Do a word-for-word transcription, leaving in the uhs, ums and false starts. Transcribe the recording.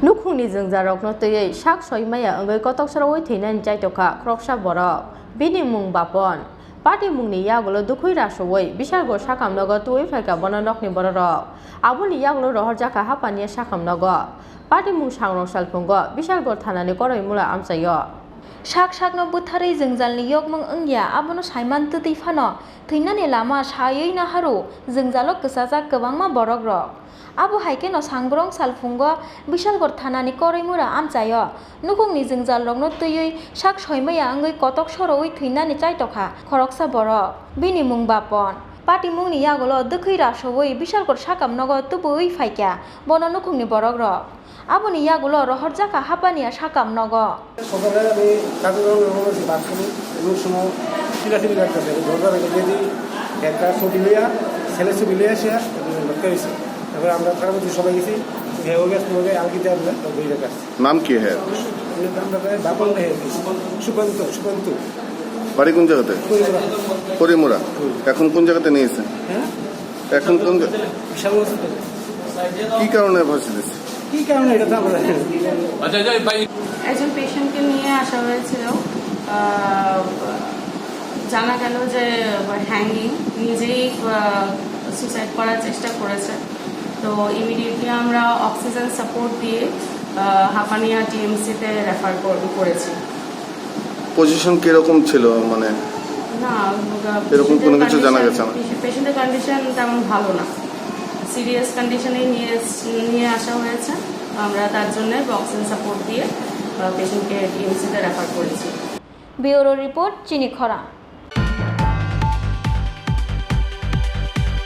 Nukhungni jwngjalrokno twiwi sak soi maya wngwi kotok sorowi thwinani chaitokha khoroksa borok. Bini mung Bapon. Patimungni yagulo dwkhwi rasowi Bishalgarh sakamnogo tubui phaikha bono nokni bororok. Aboni yagulo rohorjakha hapaniya sakamnogo. Patimung sangrong salphungo Bishalgarh thanani koroimura amchaio. Sak sakno bwtharwi jwngjalni yokmung wngya, abono saiman twtwi phano thwinani lama saywi naharu jwngjalo kwchajak kwbangma borokrok. Abo hai kheno sangrong salphungo Bishalgarh thanani koroimura amchaio nukhungni jwngjalrokno twiwi sak soimaya wngwi kotok sorowi thwinani chaitokha khoroksa borok. Bini mung Bapon. Patimungni yagulo dwkhwi rasowi Bishalgarh sakamnogo tubui phaikha bono nukhungni borokrok. Aboni yagulo rohorjakha hapaniya sakamnogo. সকালে আমি কাজকর্ম রওনা দিয়েছি, বাথরুমে এমন সময় চিল্লাচিল্লি করতেছে, আমি দরজা ভেঙে দিয়ে একটা ছবি লইয়া, ছেলে ছবি লইয়া আসে, লটকাই হয়েছে। তারপরে আমরা থানার মধ্যে সবাই গেছি, হ্যাঁ, ওই গেছে, ওই আলগিতে আমরা ওই জায়গায় আসছি। নাম কি হ্যাঁ? আমরা প্রায় বাপন হয়ে গেছি। সুকান্ত, সুকান্ত। বাড়ি কোন জায়গাতে? করিমুরা। করিমুরা। হুম। এখন কোন জায়গাতে নিয়েছে? হ্যাঁ? এখন কোন জা-, বিশাল হসপিটাল। কি কারণে ফাঁসি দিচ্ছে? কি কারণে এটা তো আমরা জানি না। আচ্ছা, আচ্ছা, ভাই। একজন পেশেন্টকে নিয়ে আসা হয়েছিল। আহ, জানা গেল যে হ্যাঙ্গিং, নিজেই, আহ, সুইসাইড করার চেষ্টা করেছে। তো ইমিডিয়েটলি আমরা অক্সিজেন সাপোর্ট দিয়ে, আহ, হাপানিয়া টিএমসিতে রেফার কর-, করেছি। পজিশন কিরকম ছিল, মানে? না, ওরা এরকম কোনো কিছু জানা গেছে না? পেশেন্টের কন্ডিশন, পেশেন্টের কন্ডিশন তেমন ভালো না, সিরিয়াস কন্ডিশনেই নিয়ে এস-, নিয়ে আসা হয়েছে। আমরা তার জন্য অক্সিজেন সাপোর্ট দিয়ে, আহ, পেশেন্টকে টিএমসিতে রেফার করেছি। Bureau report, Chini Khorang.